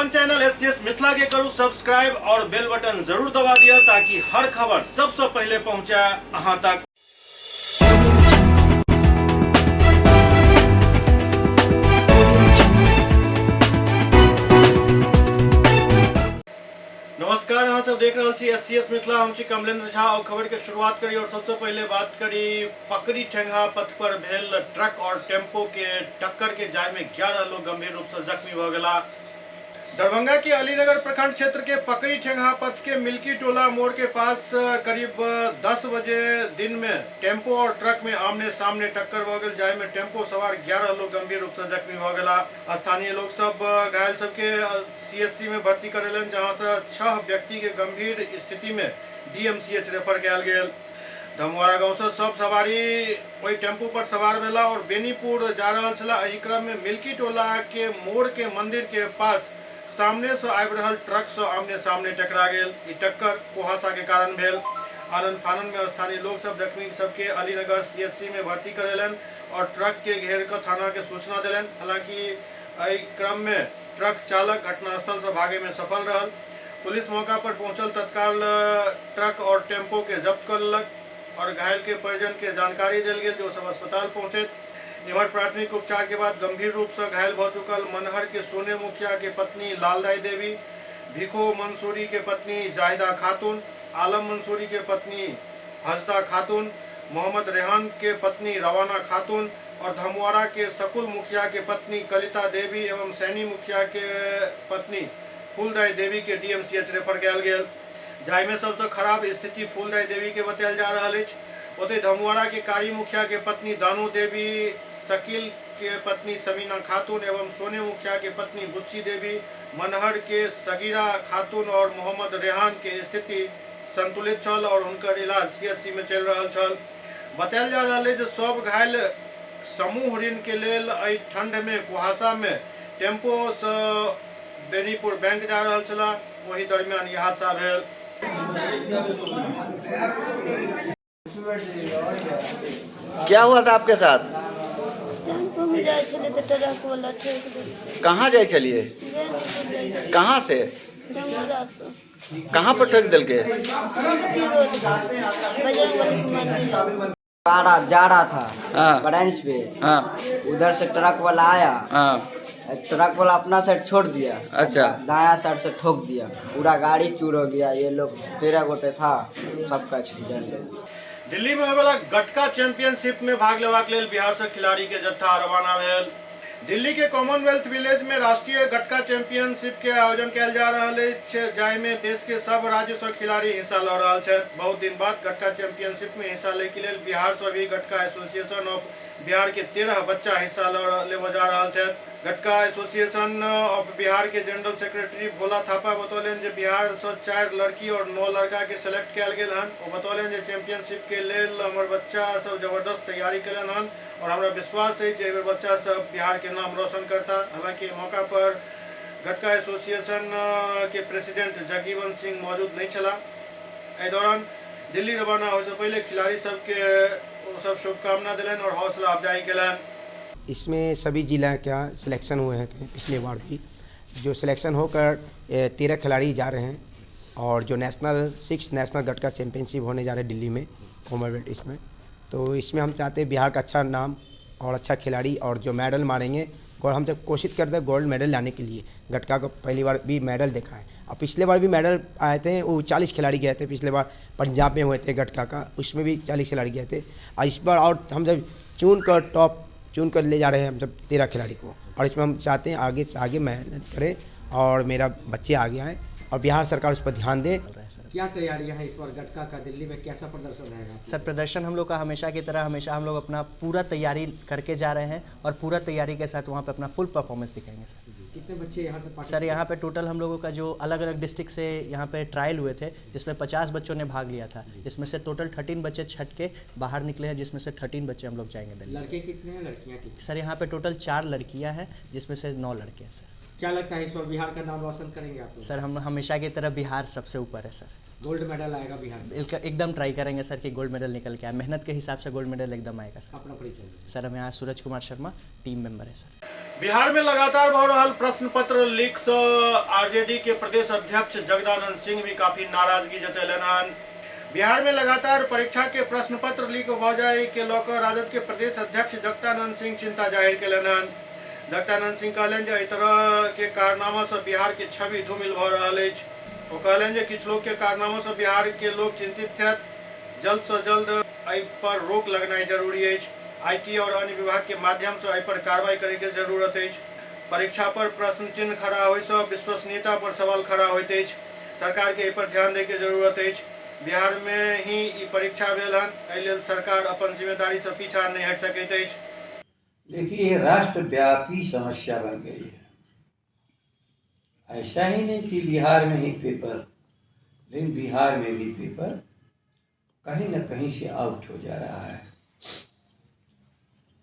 अपन channel SCS Mithila के करू सब्सक्राइब और बेल बटन जरूर दबा दिया ताकि हर खबर सबसे पहले पहुंचे अहां तक। नमस्कार, अहाँ सब देख रहल छी एससीएस मिथिला। हम छी कमलेंद्र झा और खबर के शुरुआत करी और सबसे पहले बात करी पकड़ी ठेंगा पथ पर भेल ट्रक और टेम्पो के टक्कर के जाय में 11 लोग गंभीर रूप से जख्मी भ गेला। दरभंगा के अलीनगर प्रखंड क्षेत्र के पकड़ी ठेंगा पथ के मिल्की टोला मोड़ के पास करीब 10 बजे दिन में टेम्पो और ट्रक में आमने सामने टक्कर भ गेल, जाय में टेम्पो सवार 11 लोग गंभीर रूप से जख्मी भ गेला। स्थानीय लोग सब घायल सबके सीएचसी में भर्ती करेलन, जहां से 6 व्यक्ति के गंभीर स्थिति में डीएमसीएच रेफर कयल गेल। धमवारा गांव से सब सवारी ओहि टेम्पो पर सवार भेला और बेनीपुर जा रहल छला। एहि क्रम में मिल्की टोला के मोड़ के मंदिर के पास सामने से आबि रहल ट्रक से आमने सामने टकरा गेल। ई टक्कर कुहासा के कारण भेल। आनन फानन में स्थानीय लोग सब जख्मी सबके अलीनगर सीएचसी में भर्ती करेलन और ट्रक के घेर कर थाना के सूचना दिलन। हालांकि एहि क्रम में ट्रक चालक घटनास्थल से भागे में सफल रहल। पुलिस मौका पर पहुंचल, तत्काल ट्रक और टेम्पो के जब्त कर लेलक और घायल के परिजन के जानकारी देल गेल, जो सब अस्पताल पहुंचे। इम्हर प्राथमिक उपचार के बाद गंभीर रूप से घायल भ चुकल मनहर के सोने मुखिया के पत्नी लालदाई देवी, भिखो मंसूरी के पत्नी जाहिदा खातून, आलम मंसूरी के पत्नी हजदा खातून, मोहम्मद रेहान के पत्नी रवाना खातून और धमवारा के सकुल मुखिया के पत्नी कलिता देवी एवं सैनी मुखिया के पत्नी फूलदाई देवी के डीएमसीएच रेफर कयल गेल। जाहिमे सबसे खराब स्थिति फूलदाई देवी के बतायल जा रहल अछि। ओतहि धमवारा के कारी मुखिया के पत्नी दानू देवी, शकील के पत्नी समीना खातून एवं सोने मुखिया के पत्नी बुच्ची देवी, मनहर के सगीरा खातून और मोहम्मद रेहान के स्थिति संतुलित छल और हुनकर इलाज सीएचसी में चलि रहल छल। बतायल जा रहल अछि जे सब घायल समूह ऋण के लेल एहि ठंड में कुहासा में टेम्पो से बेनीपुर बैंक जा रहल छला, ओहि दरमियान ई हादसा भेल। क्या हुआ था आपके साथ? टेम्पो में जाइ छलियै तऽ ट्रक वाला ठोकि देलकै। कहाँ जाइ छलिए? बेनीपुर जाइ छलियै। कहाँ से? डंगोरासँ। कहाँ पर ठोक देलके? मिल्की रोड पर, बजरंगबली के मंदिर लग। जा रहा था हाँ। ब्रांच पे, हाँ। उधर से ट्रक वाला आया, हाँ। ट्रक वाला अपना साइड छोड़ दिया, अच्छा। दाया साइड से ठोक दिया, पूरा गाड़ी चूर हो गया। ये लोग 13 गोटे था, सबका एक्सीडेंट हो गया। दिल्ली में होयवला गटका चैंपियनशिप में भाग लेबाक लेल बिहार से खिलाड़ी के जत्था रवाना भेल। दिल्ली के कॉमनवेल्थ विलेज में राष्ट्रीय गटका चैंपियनशिप के आयोजन कयल जा रहल अछि, जाहि में देश के सब राज्य से खिलाड़ी हिस्सा ल रहल छथि। बहुत दिन बाद गटका चैंपियनशिप में हिस्सा लै के लेल बिहार से भी गटका एसोसिएशन ऑफ बिहार के 13 बच्चा हिस्सा लेबऽ जा रहल छथि। गटका एसोसिएशन ऑफ बिहार के जनरल सेक्रेटरी भोला थापा बतौलनि जे बिहार से 4 लड़की और 9 लड़का के सेलेक्ट कयल गेल हन। ओ बतौलनि जे चैंपियनशिप के लेल हमर बच्चा सब जबरदस्त तैयारी कयलनि हन और हमरा विश्वास है जे एहि बेर बच्चा सब बिहार के नाम रोशन करता। हालांकि एहि मौका पर गटका एसोसिएशन के प्रेसिडेंट जगजीवन सिंह मौजूद नहीं छलाह। एहि दौरान दिल्ली रवाना होय से पहले खिलाड़ी सबके ओ सब शुभकामना दिलनि और हौसला अफजाई केलनि। इसमें सभी जिला का सिलेक्शन हुए थे पिछले बार भी, जो सिलेक्शन होकर 13 खिलाड़ी जा रहे हैं और जो नेशनल 6 नेशनल गटका चैंपियनशिप होने जा रहे हैं दिल्ली में कॉमनवेल्थ, इसमें तो इसमें हम चाहते हैं बिहार का अच्छा नाम और अच्छा खिलाड़ी और जो मेडल मारेंगे और हम जब कोशिश करते हैं गोल्ड मेडल लाने के लिए। गटका को पहली बार भी मेडल देखा है और पिछले बार भी मेडल आए थे, वो 40 खिलाड़ी गए थे। पिछले बार पंजाब में हुए थे गटका का, उसमें भी 40 खिलाड़ी गए थे। और इस बार और हम जब चुन कर टॉप चुन कर ले जा रहे हैं हम जब 13 खिलाड़ी को, और इसमें हम चाहते हैं आगे से आगे मेहनत करें और मेरा बच्चे आगे आएँ और बिहार सरकार उस पर ध्यान दे। क्या तैयारियां हैं इस बार गटका का दिल्ली में, कैसा प्रदर्शन रहेगा? सर प्रदर्शन हम लोग का हमेशा की तरह, हमेशा हम लोग अपना पूरा तैयारी करके जा रहे हैं और पूरा तैयारी के साथ वहाँ पे अपना फुल परफॉर्मेंस दिखाएंगे। सर कितने बच्चे यहाँ से? सर यहाँ पे टोटल हम लोगों का जो अलग अलग डिस्ट्रिक्ट से यहाँ पे ट्रायल हुए थे, जिसमें 50 बच्चों ने भाग लिया था, जिसमें से टोटल 13 बच्चे छट के बाहर निकले हैं, जिसमें से 13 बच्चे हम लोग जाएंगे दिल्ली। लड़के कितने हैं, लड़कियाँ कितनी? सर यहाँ पे टोटल 4 लड़कियाँ हैं, जिसमें से 9 लड़के हैं। सर क्या लगता है इस बार बिहार का नाम रोशन करेंगे आप लोग? सर हम हमेशा की तरह बिहार सबसे ऊपर है सर। गोल्ड मेडल आएगा बिहार में? एकदम ट्राई करेंगे सर कि गोल्ड मेडल निकल के आए। मेहनत के हिसाब से गोल्ड मेडल एकदम आएगा सर। अपना परिचय? सर हम यहाँ सूरज कुमार शर्मा टीम मेंबर है सर। बिहार में लगातार भऽ रहल प्रश्न पत्र लीक से आरजेडी के प्रदेश अध्यक्ष जगदानंद सिंह भी काफी नाराजगी जतेलनि हन। बिहार में लगातार परीक्षा के प्रश्न पत्र लीक भऽ जाय के लऽ कऽ राजद के प्रदेश अध्यक्ष जगदानंद सिंह चिंता जाहिर केलनि हन। जगदानंद सिंह कहलनि जे एहि तरह के कारनामा से बिहार के छवि धूमिल भऽ रहल अछि। ओ कहलनि जे किछु लोग के कारनामा से बिहार के लोग चिंतित छथि। जल्द से जल्द एहि पर रोक लगनाइ जरूरी अछि। IT और अन्य विभाग के माध्यम से एहि पर कार्रवाई करे के जरूरत अछि। परीक्षा पर प्रश्न चिन्ह खड़ा होय से विश्वसनीयता पर सवाल खड़ा होइत अछि। सरकार के एहि पर ध्यान दै के जरूरत अछि। बिहार में ही ई परीक्षा भेल हन, एहि लेल सरकार अपन जिम्मेदारी से पीछा नहीं हटि सकैत अछि। देखिए, ये राष्ट्रव्यापी समस्या बन गई है। ऐसा ही नहीं कि बिहार में ही पेपर, लेकिन बिहार में भी पेपर कहीं न कहीं से आउट हो जा रहा है।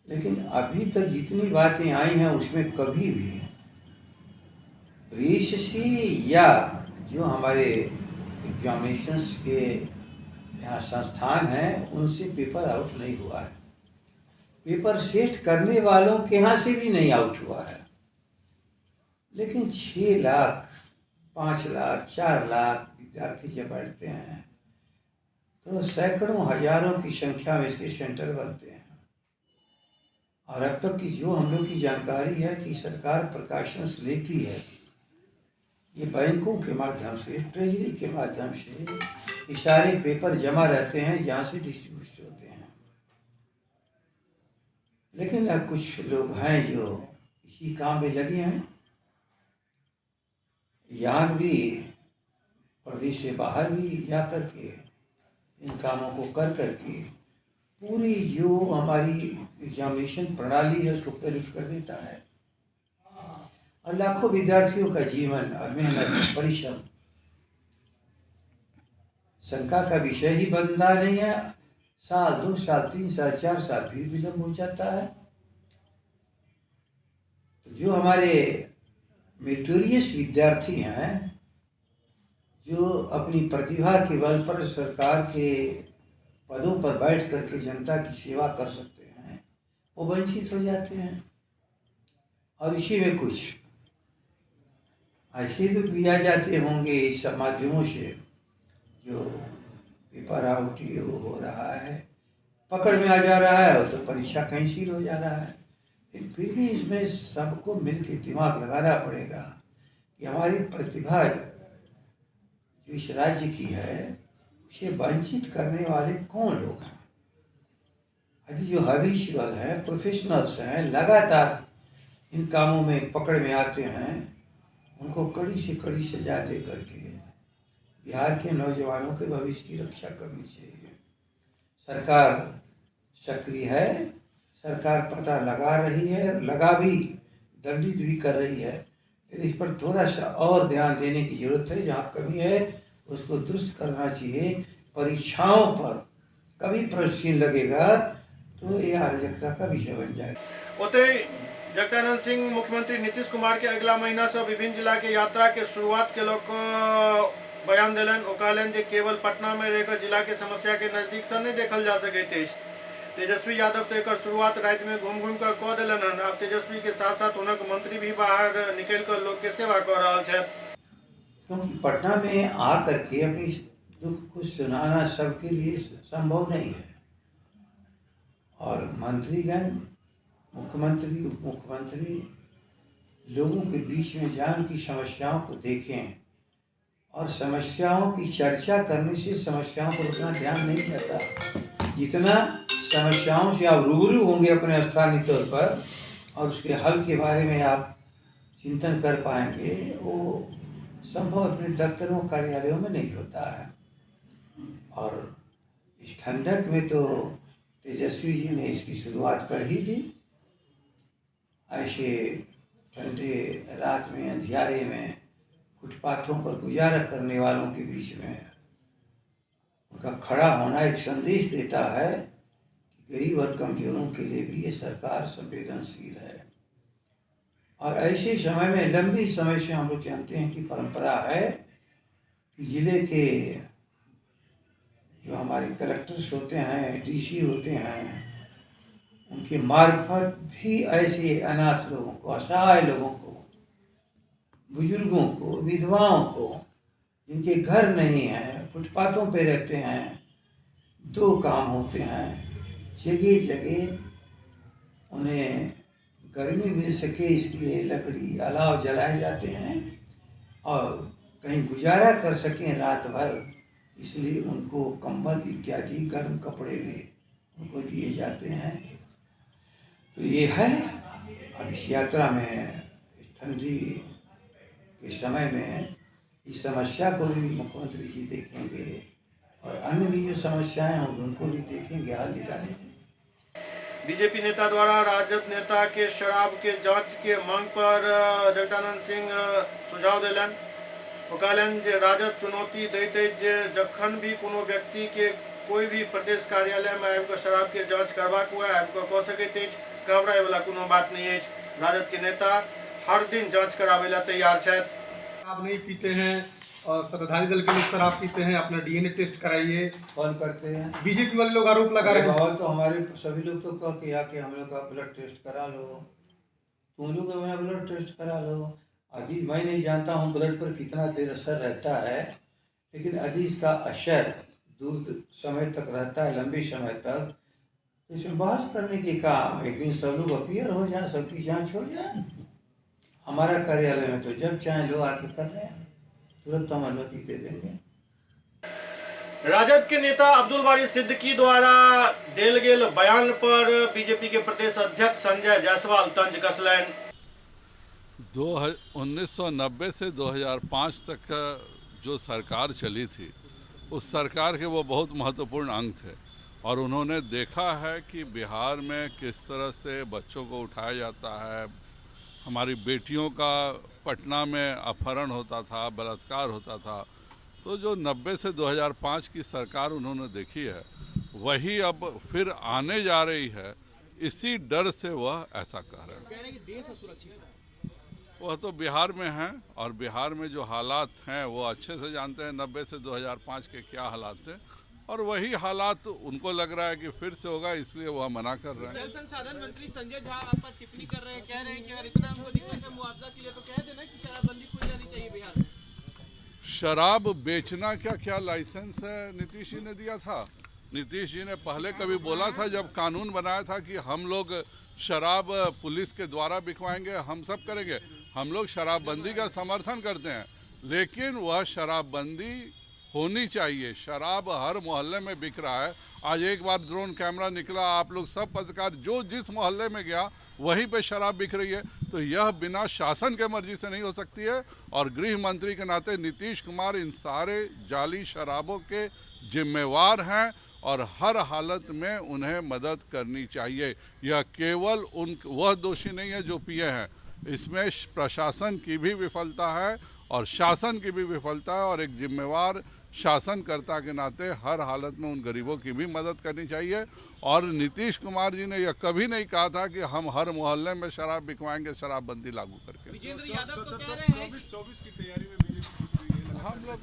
लेकिन अभी तक जितनी बातें आई हैं उसमें कभी भी प्रेस से या जो हमारे एग्जामिनेशंस के यहाँ संस्थान हैं उनसे पेपर आउट नहीं हुआ है। पेपर सेट करने वालों के यहाँ से भी नहीं आउट हुआ है। लेकिन 6 लाख, 5 लाख, 4 लाख विद्यार्थी जब बैठते हैं तो सैकड़ों हजारों की संख्या में इसके सेंटर बनते हैं। और अब तक की जो हम लोग की जानकारी है कि सरकार प्रकाशन लेती है, ये बैंकों के माध्यम से, ट्रेजरी के माध्यम से ये सारे पेपर जमा रहते हैं जहाँ से डिस्ट्रीब्यूट होते हैं। लेकिन अब कुछ लोग हैं जो इसी काम में लगे हैं, यहाँ भी प्रदेश से बाहर भी जा कर के इन कामों को कर करके पूरी जो हमारी एग्जामिनेशन प्रणाली है उसको प्रेरित कर देता है। और लाखों विद्यार्थियों का जीवन और मेहनत, परिश्रम शंका का विषय ही बनता नहीं है। साल, 2 साल, 3 साल, 4 साल फिर विलम्ब हो जाता है। तो जो हमारे मेरिटोरियस विद्यार्थी हैं, जो अपनी प्रतिभा के बल पर सरकार के पदों पर बैठ करके जनता की सेवा कर सकते हैं, वो वंचित हो जाते हैं। और इसी में कुछ ऐसे लोग भी आ जाते होंगे इस सब माध्यमों से जो पेपर आउट ये वो हो रहा है, पकड़ में आ जा रहा है, वो तो परीक्षा कैंसिल हो जा रहा है। लेकिन फिर भी इसमें सबको मिलकर दिमाग लगाना पड़ेगा कि हमारी प्रतिभा जो इस राज्य की है उसे वंचित करने वाले कौन लोग हैं। अभी जो हैबिचुअल हैं, प्रोफेशनल्स हैं, लगातार इन कामों में पकड़ में आते हैं, उनको कड़ी से कड़ी सजा दे करके बिहार के नौजवानों के भविष्य की रक्षा करनी चाहिए। सरकार सक्रिय है, सरकार पता लगा रही है, लगा भी दंडित भी कर रही है, लेकिन इस पर थोड़ा सा और ध्यान देने की जरूरत है। जहाँ कमी है उसको दुरुस्त करना चाहिए। परीक्षाओं पर कभी प्रश्न लगेगा तो ये अराजकता का विषय बन जाएगा। ओतहि जगदानंद सिंह मुख्यमंत्री नीतीश कुमार के अगला महीना से विभिन्न जिला के यात्रा के शुरुआत के लऽ कऽ बयान देलनि। ओ कहलनि जे केवल पटना में रहिकऽ जिला के समस्या के नजदीक से नहीं देखल जा सकैत अछि। तेजस्वी यादव तो एकर शुरुआत राति में घूम घूम कऽ कऽ देलनि हन। आब तेजस्वी के साथ साथ हुनक मंत्री भी बाहर निकलि कऽ लोक के सेवा कऽ रहल छथि। क्योंकि पटना में आ करके अपनी दुख को सुनाना सबके लिए संभव नहीं है। और मंत्रीगण, मुख्यमंत्री, उप मुख्यमंत्री लोगों के बीच में जान की समस्याओं को देखें और समस्याओं की चर्चा करने से समस्याओं पर उतना ध्यान नहीं जाता जितना समस्याओं से आप रूबरू होंगे अपने स्थानीय तौर पर और उसके हल के बारे में आप चिंतन कर पाएंगे, वो संभव अपने दफ्तरों कार्यालयों में नहीं होता है। और इस ठंडक में तो तेजस्वी जी ने इसकी शुरुआत कर ही दी। ऐसे ठंडे रात में, अंधियारे में फुटपाथों पर गुजारा करने वालों के बीच में उनका खड़ा होना एक संदेश देता है कि गरीब और कमजोरों के लिए भी ये सरकार संवेदनशील है। और ऐसे समय में लंबी समय से हम लोग जानते हैं कि परंपरा है कि ज़िले के जो हमारे कलेक्टर्स होते हैं, डीसी होते हैं, उनके मार्फत भी ऐसे अनाथ लोगों को, असहाय लोगों को, बुजुर्गों को, विधवाओं को, जिनके घर नहीं हैं, फुटपाथों पे रहते हैं, दो काम होते हैं, जगह जगह उन्हें गर्मी मिल सके इसलिए लकड़ी अलाव जलाए जाते हैं और कहीं गुजारा कर सकें रात भर इसलिए उनको कंबल इत्यादि गर्म कपड़े भी उनको दिए जाते हैं। तो ये है। अब इस यात्रा में ठंडी के समय में इस समस्या को भी मुख्यमंत्री जी देखेंगे और अन्य भी जो समस्याएं होंगी उनको भी देखेंगे, हल निकालेंगे। बीजेपी नेता द्वारा राजद नेता के शराब के जांच के मांग पर जगदानंद सिंह सुझाव देलनि। ओ कहलनि जे राजद चुनौती दैत अछि जे जखन भी कोनो व्यक्ति के कोई भी प्रदेश कार्यालय में आबि कऽ शराब के जांच करबाक हुए आबि कऽ कऽ सकैत अछि, घबराए वाला कोनो बात नहीं अछि। राजद के नेता हर दिन जांच कराबै ला तैयार छथि। शराब नहीं पीते हैं और सत्ताधारी दल के लोग शराब पीते हैं, अपना डीएनए टेस्ट कराइए। कौन करते हैं? बीजेपी वाले लोग आरोप लगा रहे हैं। बाबा तो हमारे सभी लोग तो कह के आके हम लोग का ब्लड टेस्ट करा लो, तुम लोग मेरा ब्लड टेस्ट करा लो। अभी मैं नहीं जानता हूँ ब्लड पर कितना देर असर रहता है, लेकिन यदि इसका असर दूर समय तक रहता है, लंबे समय तक, तो इसमें बहस करने के काम, एक दिन सब लोग अपीयर हो जाए, सबकी जाँच हो जाए। हमारा कार्यालय में तो जब चाहे लोग आके कर रहे हैं, तुरंत हम अनुमति दे देंगे। राजद के नेता अब्दुल बारी सिद्दीकी द्वारा देल गेल बयान पर बीजेपी के प्रदेश अध्यक्ष संजय जायसवाल तंज कसलनि। 1990 से 2005 तक का जो सरकार चली थी, उस सरकार के वो बहुत महत्वपूर्ण अंग थे और उन्होंने देखा है कि बिहार में किस तरह से बच्चों को उठाया जाता है, हमारी बेटियों का पटना में अपहरण होता था, बलात्कार होता था। तो जो 90 से 2005 की सरकार उन्होंने देखी है, वही अब फिर आने जा रही है, इसी डर से वह ऐसा कह रहे हैं। कह रहे हैं कि देश असुरक्षित है। वह तो बिहार में है और बिहार में जो हालात हैं वो अच्छे से जानते हैं, 90 से 2005 के क्या हालात थे और वही हालात उनको लग रहा है कि फिर से होगा, इसलिए वह मना कर रहे हैं। जल संसाधन मंत्री संजय झा आप पर टिप्पणी कर रहे हैं, कह रहे हैं कि अगर इतना हमको दिक्कत है मुआवजा के लिए तो कह देना कि शराबबंदी खुल जानी चाहिए बिहार में। शराब बेचना क्या क्या लाइसेंस है नीतीश जी ने दिया था। नीतीश जी ने पहले कभी बोला था जब कानून बनाया था कि हम लोग शराब पुलिस के द्वारा बिकवाएंगे, हम सब करेंगे, हम लोग शराबबंदी का समर्थन करते हैं, लेकिन वह शराबबंदी होनी चाहिए। शराब हर मोहल्ले में बिक रहा है। आज एक बार ड्रोन कैमरा निकला, आप लोग सब पत्रकार जो जिस मोहल्ले में गया वहीं पे शराब बिक रही है। तो यह बिना शासन के मर्जी से नहीं हो सकती है और गृह मंत्री के नाते नीतीश कुमार इन सारे जाली शराबों के जिम्मेवार हैं और हर हालत में उन्हें मदद करनी चाहिए। यह केवल उन वह दोषी नहीं है जो पिए हैं, इसमें प्रशासन की भी विफलता है और शासन की भी विफलता है और एक जिम्मेवार शासनकर्ता के नाते हर हालत में उन गरीबों की भी मदद करनी चाहिए। और नीतीश कुमार जी ने यह कभी नहीं कहा था कि हम हर मोहल्ले में शराब बिकवाएंगे, शराबबंदी लागू करके। विजेंद्र यादव तो कह रहे हैं 24 की तैयारी में बीजेपी हम लोग।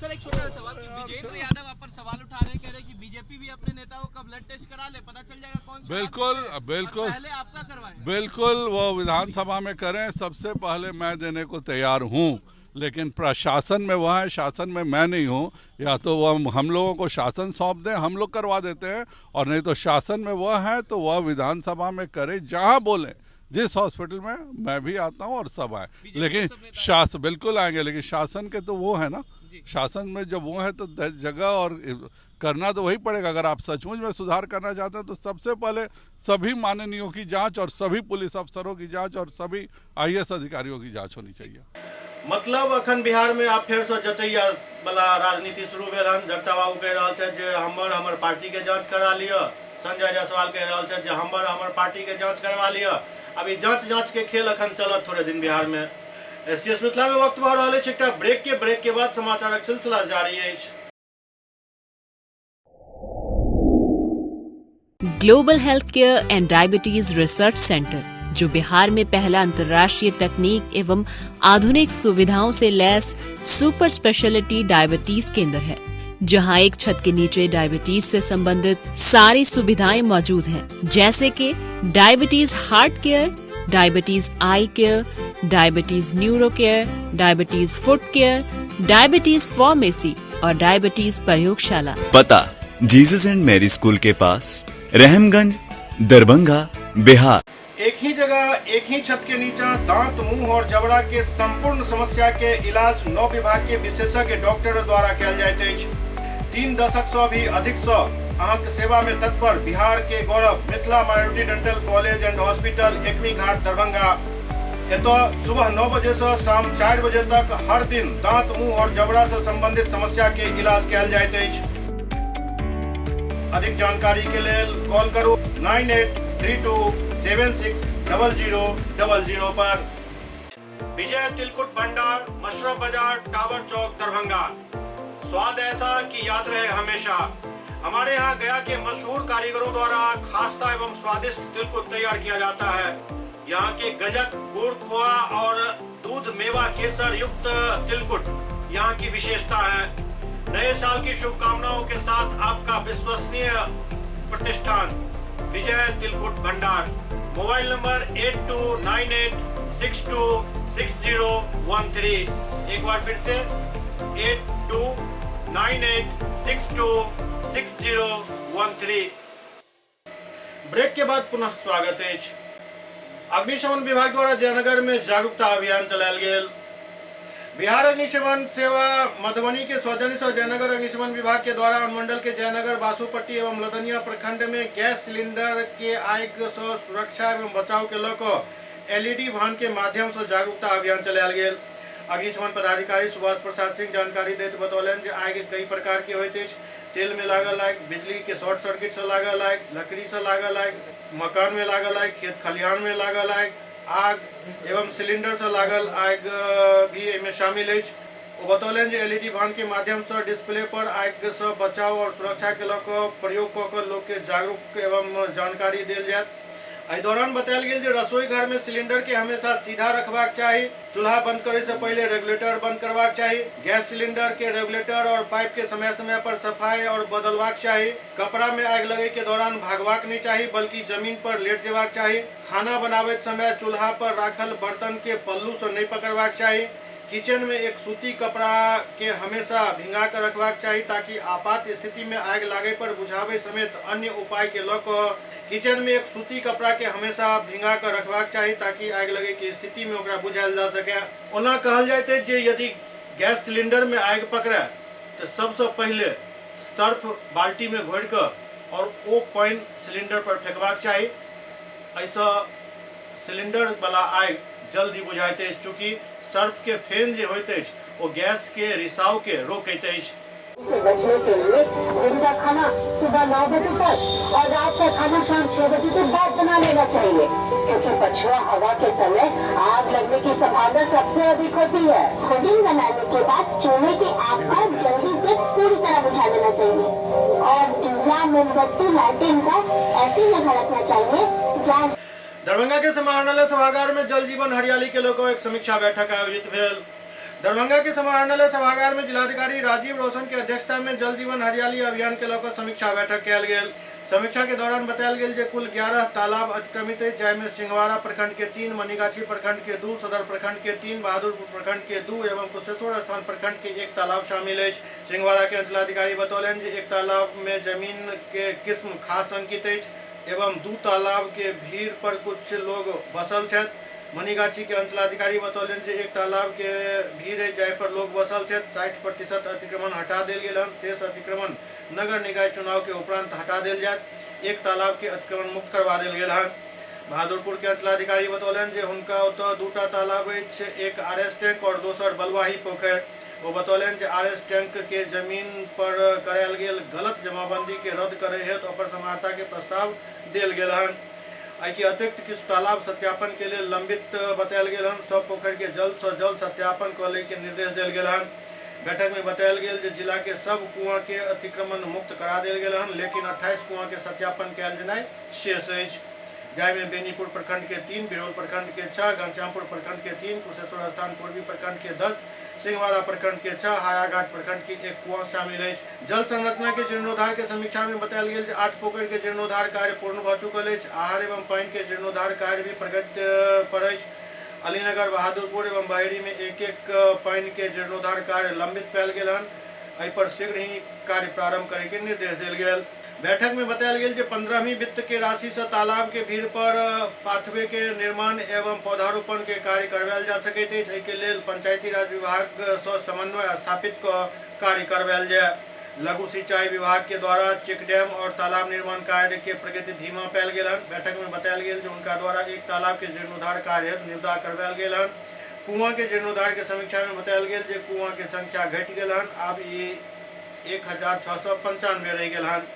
सर एक छोटा सवाल, विजेंद्र यादव आप पर सवाल उठा रहे हैं, कह रहे हैं कि बीजेपी भी अपने नेताओं का ब्लड टेस्ट करा ले, पता चल जाएगा कौन। बिल्कुल बिल्कुल, पहले आपका करवाएं। बिल्कुल वो विधानसभा में करें, सबसे पहले मैं देने को तैयार हूँ, लेकिन प्रशासन में वह है, शासन में मैं नहीं हूँ। या तो वह हम लोगों को शासन सौंप दें, हम लोग करवा देते हैं, और नहीं तो शासन में वह है तो वह विधानसभा में करे, जहाँ बोले, जिस हॉस्पिटल में मैं भी आता हूँ और सब आए, लेकिन शासन बिल्कुल आएंगे, लेकिन शासन के तो वो है ना, शासन में जब वो है तो जगह और करना तो वही पड़ेगा। अगर आप सचमुच में सुधार करना चाहते हैं तो सबसे पहले सभी माननीयों की जांच और सभी पुलिस अफसरों की जांच और सभी आईएएस अधिकारियों की जांच होनी चाहिए। मतलब अखन बिहार में आप फेर से जचैया वाला राजनीति शुरू भेल हन। जगता बाबू कह रहा है जे हमर हमर पार्टी के जांच करा लिअ, संजय जायसवाल कह रहा है जे हमर हमर पार्टी के जांच करवा लिअ। अब ई जांच जांच के खेल अखन चलत थोड़े दिन बिहार में। एससीएस मिथिला में वक्त भऽ रहल अछि एकटा ब्रेक के, ब्रेक के बाद समाचारक सिलसिला जारी अछि। Global health care and diabetes research centre, जो बिहार में पहला अंतर्राष्ट्रीय तकनीक एवं आधुनिक सुविधाओं से लैस सुपर स्पेशलिटी डायबिटीज केंद्र है, जहां एक छत के नीचे डायबिटीज से संबंधित सारी सुविधाएं मौजूद हैं, जैसे कि diabetes heart care, diabetes eye care, diabetes neuro care, diabetes foot care, diabetes pharmacy और डायबिटीज प्रयोगशाला। पता जीसस एंड मैरी स्कूल के पास, रहमगंज, दरभंगा, बिहार। एक ही जगह एक ही छत के नीचा दांत, मुंह और जबड़ा के संपूर्ण समस्या के इलाज 9 विभाग के विशेषज्ञ डॉक्टर द्वारा कयल जाइत अछि। 3 दशक से भी अधिक से अहाँके सेवा में तत्पर बिहार के गौरव Mithila minority dental college and hospital, Ekmi Ghat, Darbhanga. एतऽ सुबह 9 बजे से शाम 4 बजे तक हर दिन दांत, मुंह और जबड़ा से संबंधित समस्या के इलाज कयल जाइत अछि। अधिक जानकारी के लेल कॉल करू 9832760000 पर। विजय तिलकुट भंडार, मशरफ बाजार, टावर चौक, दरभंगा। स्वाद ऐसा कि याद रहे हमेशा। हमारे यहाँ गया के मशहूर कारीगरों द्वारा खास्ता एवं स्वादिष्ट तिलकुट तैयार किया जाता है। यहाँ के गजक, गुड़, खोआ और दूध मेवा केसर युक्त तिलकुट यहाँ की विशेषता है। नए साल की शुभकामनाओं के साथ आपका विश्वसनीय प्रतिष्ठान विजय तिलकुट भंडार। Mobile number 8298626013। एक बार फिर से 8298626013। ब्रेक के बाद पुनः स्वागत है। अग्निशमन विभाग द्वारा जयनगर में जागरूकता अभियान चलायल गेल। बिहार अग्निशमन सेवा मधुबनी के सौजन्य से जयनगर अग्निशमन विभाग के द्वारा अनुमंडल के जयनगर, बासुपट्टी एवं लदनिया प्रखंड में गैस सिलेंडर के आग से सुरक्षा एवं बचाव के लऽ कऽ एलईडी वाहन के माध्यम से जागरूकता अभियान चलायल गेल। अग्निशमन पदाधिकारी सुभाष प्रसाद सिंह जानकारी दैत बतौलनि जे आगि कई प्रकार के होइत अछि। तेल में लागल आगि, बिजली के शॉर्ट सर्किट से लागल आगि, लकड़ी से लागल आगि, मकान में लागल आगि, खेत खलिहान में लागल आगि, आग एवं सिलेंडर से लागल आगि भी एहिमे शामिल अछि। ओ बतौलनि जे एलईडी वाहन के माध्यम से डिस्प्ले पर आगि से बचाव और सुरक्षा के लऽ कऽ प्रयोग कऽ कऽ लोक के जागरूक एवं जानकारी देल जायत। एहि दौरान बतायल गेल जे रसोई घर में सिलेंडर के हमेशा सीधा रखबाक चाही, चूल्हा बंद करे से पहले रेगुलेटर बंद करबाक चाही, गैस सिलेंडर के रेगुलेटर और पाइप के समय समय पर सफाई और बदलबाक चाही, कपड़ा में आगि लगे के दौरान भागबाक नहीं चाही बल्कि जमीन पर लेट जेबाक चाही, खाना बनाबैत समय चूल्हा पर राखल बर्तन के पल्लू से नहीं पकड़बाक चाही, किचन में एक सूती कपड़ा के हमेशा भिंगा कर रखबाक चाही ताकि आपात स्थिति में आगि लागे पर बुझावे समेत अन्य उपाय के लऽ कऽ किचन में एक सूती कपड़ा के हमेशा भिंगा कर रखबाक चाही ताकि आगि लगे के स्थिति में ओकरा बुझायल जा सके। ओना कहल जाइत अछि जे यदि गैस सिलेंडर में आगि पकड़े तो सबसे पहले सर्फ बाल्टी में घोरि कऽ और ओ पानि सिलेंडर पर फेंकबाक चाही। एहिसँ सिलेंडर वाला आगि जल्दी बुझाइत अछि, चूँकि सर्फ के फेन जे होइत अछि ओ गैस के रिसाव के रोकैत अछि। से बचने के लिए दिन का खाना सुबह 9 बजे तक और रात का खाना शाम 6 बजे के बाद बना लेना चाहिए, क्योंकि पछुआ हवा के समय आग लगने की संभावना सबसे अधिक होती है। भोजन बनाने के बाद चूल्हे की आग को जल्दी से पूरी तरह बुझा देना चाहिए और दिया, मोमबत्ती, लालटेन को ऐसी जगह रखना चाहिए जहाँ। दरभंगा के समाहरणालय सभागार में जल जीवन हरियाली के लोग एक समीक्षा बैठक आयोजित भेल। दरभंगा के समाहरणालय सभागार में जिलाधिकारी राजीव रोशन के अध्यक्षता में जल जीवन हरियाली अभियान के लऽ समीक्षा बैठक कयल गेल। समीक्षा के दौरान बतायल गेल जे कुल 11 तालाब अतिक्रमित अछि, जाहिमे सिंहवाड़ा प्रखंड के 3, मनीगाछी प्रखंड के 2, सदर प्रखंड के 3, बहादुरपुर प्रखंड के 2 एवं कुशेश्वर स्थान प्रखंड के 1 तालाब शामिल अछि। सिंहवाड़ा के अंचलाधिकारी बतौलनि जे 1 तालाब में जमीन के किस्म खास अंकित अछि एवं 2 तालाब के भीड़ पर कुछ लोग बसल छथि। मनीगाछी के अंचलाधिकारी बतौलनि जे 1 तालाब के भीड़ अछि जाहि पर लोग बसल छथि। 60% अतिक्रमण हटा देल गेल हन, शेष अतिक्रमण नगर निकाय चुनाव के उपरांत हटा देल जायत। 1 तालाब के अतिक्रमण मुक्त करवा देल गेल हन। बहादुरपुर के अंचलाधिकारी बतौलनि जे हुनका ओतऽ 2 तालाब अछि, एक आर एस टैंक और दोसर बलुआही पोखरि। ओ बतौलनि जे आर एस टैंक के जमीन पर करायल गेल गलत जमाबंदी के रद्द करे हेतु अपर समाहर्ता के प्रस्ताव देल गेल हन। एहिके अतिरिक्त किछु तालाब सत्यापन के लेल लंबित बतायल गेल हन। सब पोखरि के जल्द से जल्द सत्यापन कऽ लै के निर्देश देल गेल हन। बैठक में बतायल गेल जे जिला के सब कुआं के अतिक्रमण मुक्त करा देल गेल हन, लेकिन 28 कुआं के सत्यापन कयल जेनाइ शेष अछि, जाहिमे बेनीपुर प्रखंड के 3, बिरौल प्रखंड के 6, घनश्यामपुर प्रखंड के 3, कुशेश्वर स्थान पूर्वी प्रखंड के 10, सिंहवाड़ा प्रखंड के 6, हायाघाट प्रखंड के 1 कुआं शामिल अछि। जल संरचना के जीर्णोद्धार के समीक्षा में बतायल गेल जे 8 पोखरि के जीर्णोद्धार कार्य पूर्ण भऽ चुकल अछि। आहार एवं पानि के जीर्णोद्धार कार्य भी प्रगति पर अछि। अलीनगर, बहादुरपुर एवं बहेड़ी में 1-1 पानि के जीर्णोद्धार कार्य लंबित पायल गेल हन। एहि पर शीघ्र ही कार्य प्रारंभ करे के निर्देश देल गेल। बैठक में बतायल गेल जे 15वीं वित्त के राशि से तालाब के भीड़ पर पाथवे के निर्माण एवं पौधारोपण के कार्य करवायल जा सकैत अछि। एहि के लेल पंचायती राज विभाग से समन्वय स्थापित क कार्य करवायल जाय। लघु सिंचाई विभाग के द्वारा चेक डैम और तालाब निर्माण कार्य के प्रगति धीमा पायल गेल हन। बैठक में बतायल गेल जे उनका द्वारा 1 तालाब के जीर्णोद्धार कार्य निविदा करवायल गेल हन। कुआं के जीर्णोद्धार के समीक्षा में बतायल गेल जे कुआं के संख्या घटि गेल हन, आब ई 1695 रहि गेल हन।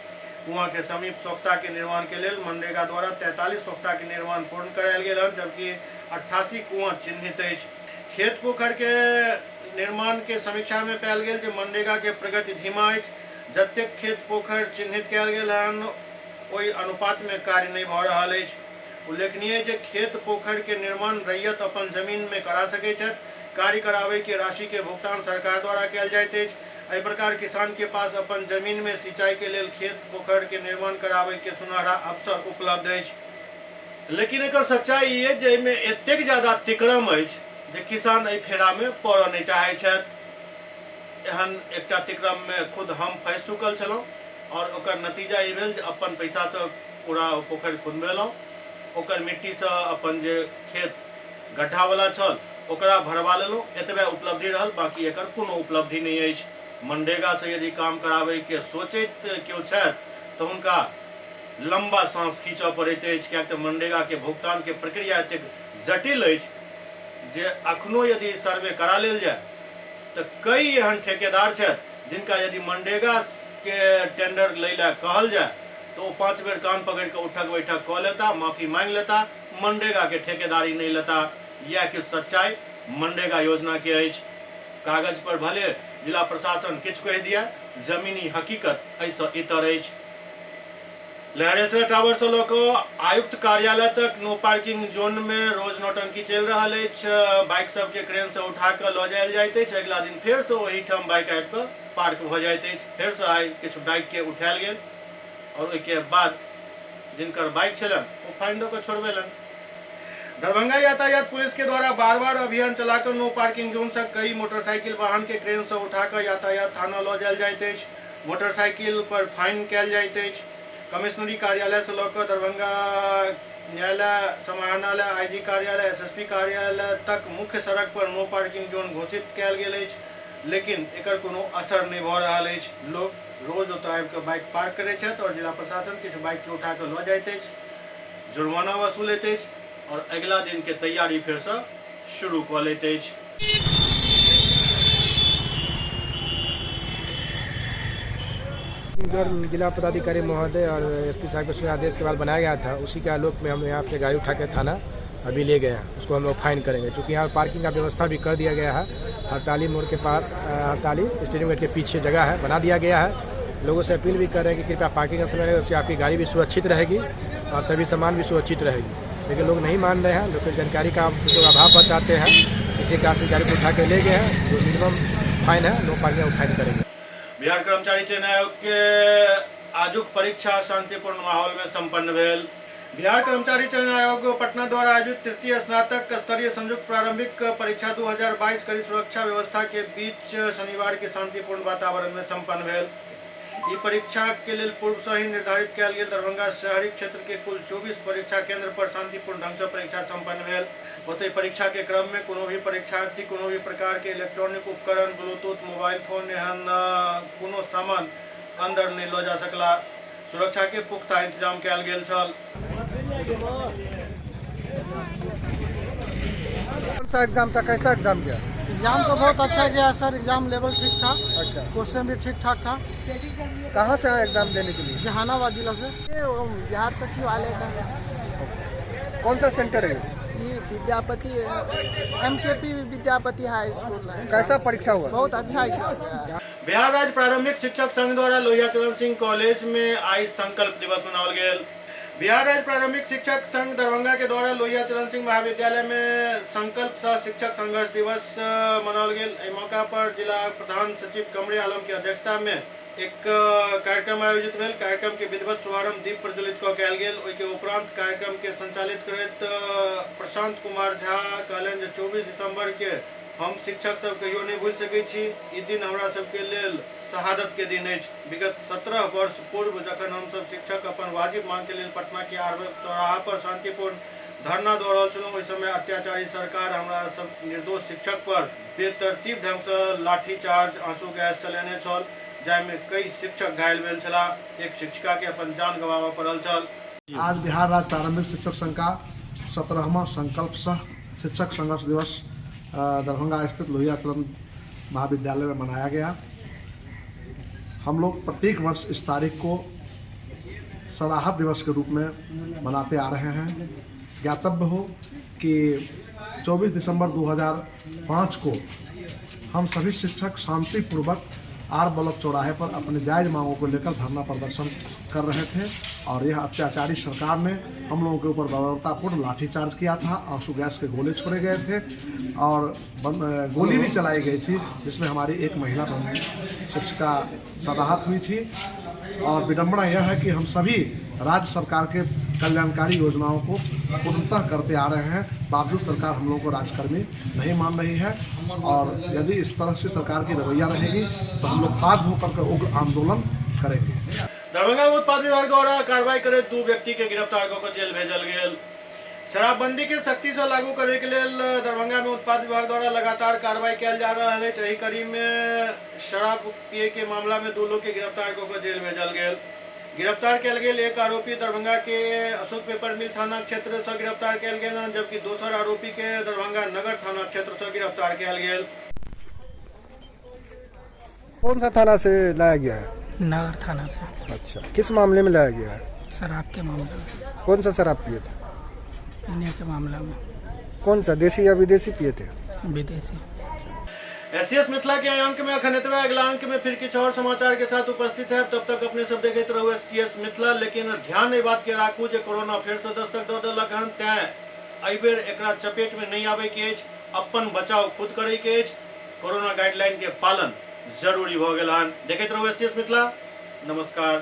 कुआं के समीप सोख्ता के निर्माण के लेल मनरेगा द्वारा 43 सोख्ता के निर्माण पूर्ण करायल गेल हन, जबकि 88 कुआं चिन्हित अछि। खेत पोखर के निर्माण के समीक्षा में पायल गेल जे मनरेगा के प्रगति धीमा अछि। जतेक खेत पोखर चिन्हित कयल गेल हन ओहि अनुपात में कार्य नहीं भऽ रहल अछि। उल्लेखनीय जे खेत पोखर के निर्माण रैयत अपन जमीन में करा सकैत छथि। कार्य कराबै के राशि के भुगतान सरकार द्वारा कयल जाइत अछि। एहि प्रकार किसान के पास अपन जमीन में सिंचाई के लेल खेत पोखर के निर्माण कराबै के सुनहरा अवसर उपलब्ध अछि। लेकिन एकर सच्चाई ई अछि जे एहिमे एतेक ज्यादा तिक्रम अछि जे किसान एहि फेरा में पड़ऽ नहि चाहै छथि। एहन एकटा तिक्रम में खुद हम फँसि चुकल छलहुँ और ओकर नतीजा ई भेल जे अपन पैसासँ पूरा पोखरि खुनबेलहुँ, ओकर मिट्टीसँ अपन जे खेत गड्ढावला छल ओकरा भरवा लेलहुँ। एतबे उपलब्धि रहल, बाकी एकर कोनो उपलब्धि नहि अछि। मनरेगासँ यदि काम कराबैके सोचैत केओ छथि तऽ हुनका लम्बा साँस खींचऽ पड़ैत अछि, किएक तऽ मनरेगाके भुगतानके प्रक्रिया एतेक जटिल अछि जे अखनो यदि सर्वे करा लेल जाय तऽ कई एहन ठेकेदार छथि जिनका यदि मनरेगाके टेंडर लै लए कहल जाय तऽ ओ 5 बेर कान पकड़ि कऽ उठक बैठक कऽ लेता, माफी मांगि लेता, मनरेगाके ठेकेदारी नहि लेता। यह किछु सच्चाई मनरेगा योजना के अछि। कागज पर भले जिला प्रशासन किछु कहि दिया, जमीनी हकीकत एहिसँ इतर अछि। लहरेसरा टावर से लऽ कऽ आयुक्त कार्यालय तक नो पार्किंग जोन में रोज नौटंकी चलि रहल अछि। बाइक सबके क्रेन से उठा कऽ लऽ जायल जाइत अछि। अगिला दिन फेर से ओहिठाम बाइक आबि कऽ पार्क भऽ जाइत अछि। फेर से आइ किछु बाइक के उठायल गेल और ओहिके बाद जिनकर बाइक छलनि ओ फाइन दऽ कऽ छोड़बेलनि। दरभंगा यातायात पुलिस के द्वारा बार बार अभियान चलाकर नो पार्किंग जोन से कई मोटरसाइकिल वाहन के क्रेन से उठाकर यातायात थाना लऽ जायल जाइत अछि। मोटरसाइकिल पर फाइन कयल जाइत अछि। कमिश्नरी कार्यालय से लऽ कऽ दरभंगा न्यायालय, समाहरणालय, आईजी कार्यालय, एसएसपी कार्यालय तक मुख्य सड़क पर नो पार्किंग जोन घोषित कयल गेल अछि, लेकिन एकर कोनो असर नहि भऽ रहल अछि। लोक रोज ओतऽ आबि कऽ बाइक पार्क करैत छथि और जिला प्रशासन किछु बाइक के उठा कऽ लऽ जाइत अछि, जुर्माना वसूलैत अछि और अगिला दिन के तैयारी फेरसँ शुरू कऽ लैत अछि। जो जिला पदाधिकारी महोदय और एसपी साहब के आदेश के बाद बनाया गया था, उसी के आलोक में हम यहाँ पे गाड़ी उठा के थाना अभी ले गए हैं। उसको हम लोग फाइन करेंगे, क्योंकि यहाँ पार्किंग का व्यवस्था भी कर दिया गया है। हड़ताली मोड़ के पास, हड़ताली स्टेडियम गेट के पीछे जगह है, बना दिया गया है। लोगों से अपील भी कर रहे हैं कि कृपया पार्किंग का समय, उससे आपकी गाड़ी भी सुरक्षित रहेगी और सभी सामान भी सुरक्षित रहेगी। लेकिन लोग नहीं मान रहे हैं, लोग जानकारी का लोग अभाव बताते हैं। इसी कारण से गाड़ी को उठा के ले गए हैं। जो मिनिमम फाइन है, नो पार्किंग फाइन करेंगे। बिहार कर्मचारी चयन आयोग के आजुक परीक्षा शांतिपूर्ण माहौल में संपन्न भेल। बिहार कर्मचारी चयन आयोग पटना द्वारा आयोजित तृतीय स्नातक स्तरीय संयुक्त प्रारंभिक परीक्षा 2022 कड़ी सुरक्षा व्यवस्था के बीच शनिवार के शांतिपूर्ण वातावरण में संपन्न भेल। ई परीक्षा के लेल पूर्व से ही निर्धारित कयल गेल दरभंगा शहरी क्षेत्र के कुल 24 परीक्षा केंद्र पर शांतिपूर्ण ढंग से परीक्षा संपन्न भेल। ओतहि परीक्षा के क्रम में कोनो भी परीक्षार्थी कोनो भी प्रकार के इलेक्ट्रॉनिक उपकरण, ब्लूटूथ, मोबाइल फोन एहन कोनो सामान अंदर नहीं लऽ जा सकला। सुरक्षा के पुख्ता इंतजाम कयल गेल छल। कौन सा एग्जाम था, कैसा एग्जाम गया? एग्जाम तो बहुत अच्छा गया सर, एग्जाम लेवल ठीक था। अच्छा, क्वेश्चन भी ठीक ठाक था। कहाँ से आए एग्जाम देने के लिए? जहानाबाद जिला से। ये बिहार सचिवालय का है। कौन सा सेंटर है? ई Vidyapati MKP Vidyapati high school है। कैसा परीक्षा हुआ? बहुत अच्छा एग्जाम गया। बिहार राज्य प्रारंभिक शिक्षक संघ द्वारा लोहिया चरण सिंह कॉलेज में आई संकल्प दिवस मनाओल गेल। बिहार राज्य प्रारंभिक शिक्षक संघ दरभंगा के द्वारा लोहिया चरण सिंह महाविद्यालय में संकल्प सह शिक्षक संघर्ष दिवस मनाओल गेल। एहि मौका पर जिला प्रधान सचिव कमरे आलम के अध्यक्षता में एक कार्यक्रम आयोजित भेल। कार्यक्रम के विधिवत शुभारंभ दीप प्रज्वलित कऽ कयल गेल। ओहिके उपरांत कार्यक्रम के संचालित करैत प्रशांत कुमार झा कहलनि जे 24 दिसंबर के हम शिक्षक सब कहियो नहीं भूलि सकै छी। ई दिन हमरा सबके लेल शहादत के दिन अछि। विगत 17 वर्ष पूर्व जखन हम सब शिक्षक अपन वाजिब मांग के लेल पटना के आरबी चौराहा पर शांतिपूर्ण धरना दऽ रहल छलहुँ, ओहि समय अत्याचारी सरकार हमरा सब निर्दोष शिक्षक पर बेतरतीब ढंग से लाठीचार्ज, आंसू गैस चलेने छल, जाहिमे कई शिक्षक घायल भेल छलाह। एक शिक्षिका के अपन जान गंवाबऽ पड़ल छल। आज बिहार राज्य प्रारंभिक शिक्षक संघ का 17वां संकल्प सह शिक्षक संघर्ष दिवस दरभंगा स्थित लोहिया चरण महाविद्यालय में मनाया गया। हम लोग प्रत्येक वर्ष इस तारीख को सराहत दिवस के रूप में मनाते आ रहे हैं। ज्ञातव्य हो कि 24 दिसंबर 2005 को हम सभी शिक्षक शांतिपूर्वक are बल्लभ चौराहे पर अपने जायज़ मांगों को लेकर धरना प्रदर्शन कर रहे थे और यह अत्याचारी सरकार ने हम लोगों के ऊपर बर्बरतापूर्ण लाठीचार्ज किया था, आंसू गैस के गोले छोड़े गए थे और गोली भी चलाई गई थी, जिसमें हमारी एक महिला शिक्षिका शहादत हुई थी। और विडम्बना यह है कि हम सभी राज्य सरकार के कल्याणकारी योजनाओं को पूर्णतः करते आ रहे हैं, बावजूद सरकार हम लोगों को राजकर्मी नहीं मान रही है। और यदि इस तरह से सरकार की रवैया रहेगी तो हम लोग बाध्य होकर के उग्र आंदोलन करेंगे। दरभंगा में उत्पाद विभाग द्वारा कार्रवाई करैत 2 व्यक्ति के गिरफ्तार कऽ के जेल भेजल गेल। शराबबंदी के सख्ती से लागू करे के लेल दरभंगा में उत्पाद विभाग द्वारा लगातार कार्रवाई कयल जा रहल अछि। एहि कड़ी में शराब पिए के मामला में 2 लोग के गिरफ्तार कऽ के जेल भेजल गेल। गिरफ्तार कयल गेल एक आरोपी दरभंगा के अशोक पेपर मिल थाना क्षेत्र से गिरफ्तार कयल गेल, जबकि दोसर आरोपी के दरभंगा नगर थाना क्षेत्र से गिरफ्तार कयल गेल। कौन सा थाना से लाया गया है? नगर थाना से। अच्छा, किस मामले में लाया गया है? शराब के मामले में। कौन सा शराब पिए थे? पीने के मामला में। कौन सा, देसी या विदेशी पिए थे? विदेशी। एससीएस मिथिला के अंक में अखन एतबे। अगला अंक में फिर किछु और समाचार के साथ उपस्थित है। तब तक अपने सब देखैत रहू एससीएस मिथिला। लेकिन ध्यान एहि बात के राखू जे कोरोना फेर से दस्तक दऽ देलक हन, तें एहिबेर एकरा चपेट में नहीं आबे के अछि। अपन बचाव खुद करे के अछि। कोरोना गाइडलाइन के पालन जरूरी भऽ गेल हन। देखैत रहू एससीएस मिथिला। नमस्कार।